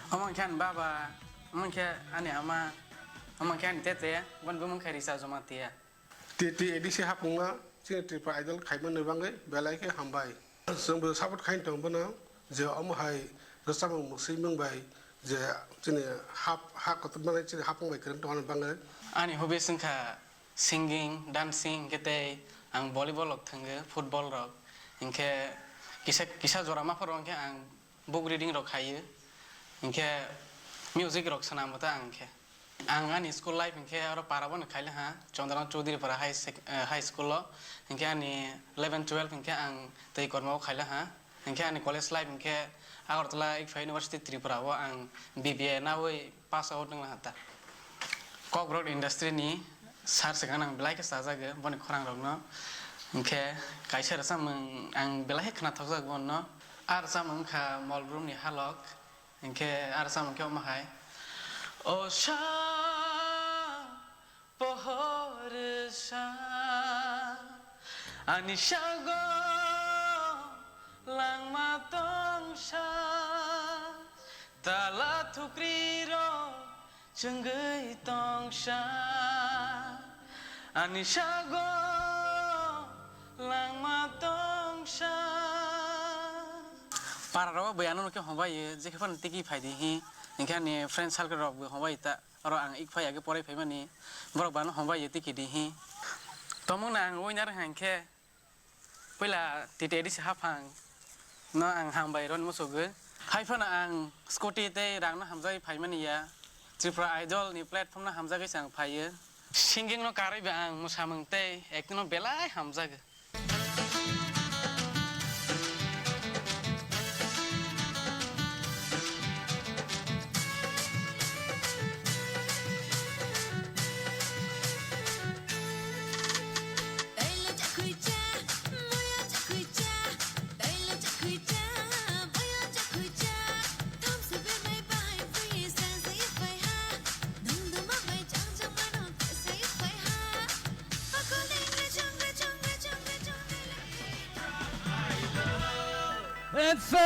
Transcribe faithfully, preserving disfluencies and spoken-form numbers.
Omo khe ani baba, omo khe ani ama, omo khe ani tete, boni bumung khe Risa Jamatia. T T A D C hapungma chini Tripura Idol khaimani bagwi belai khe hambai. Chwngbo support khaini tongo bono, je omo hai rwchapmung mwswimung bai je chini hap-, ha kotor mani chini hapung bai kwrwng tongmani bagwi. Ani hobbies wngkha singing, dancing, hinkhe tei ang volleyball rok thwngo, football rok. Hinkhe kisa, kisa jora maphoro hinkhe ang book reading rok khaio, hinkhe music rok swnamo ta ang khe. Ang ani school life hinkhe oro para bono khaila ha, Chandranath Chaudhary para high sec-, eh, high school o, hinkhe ani eleven twelve hinkhe ang tei kormo o khaila ha, hinkhe ani college life hinkhe Agartala Ikhfa University Tripura o ang B B A nawi pass out wngna ha ta. Cockroach industry ni sar se gana ang belai khe chajago boni khorang rok no. Hinkhe kaisa rwchapmung ang belai khe khwnathokjak bono. A rwchapmung wngkha Molbrum ni Halok. Hinkhe a rwchapmung khe omo hai. O sa pohor sa ani sago langma tongsa tala thukri rok chwngwi tongsa ani sago langma tongsa. Para rok bai ano khe hombai je khe phano tiki phai di hi, hinkhe ani friend circle rok bo hombai ta. Oro ang ik phai age porai phaimani, borok bano hombai ye tiki di hi. Tomung na ang winner hai khe puila T T A D C haphang no ang hambai roni musugo. Hai phano ang scooty tei rang no hamjagwi phaimani ya. Tripura Idol ni platform no hamjagwi se ang phaiyo. Singing no karwi ba ang mwsamung tei acting no belai hamjago. And so,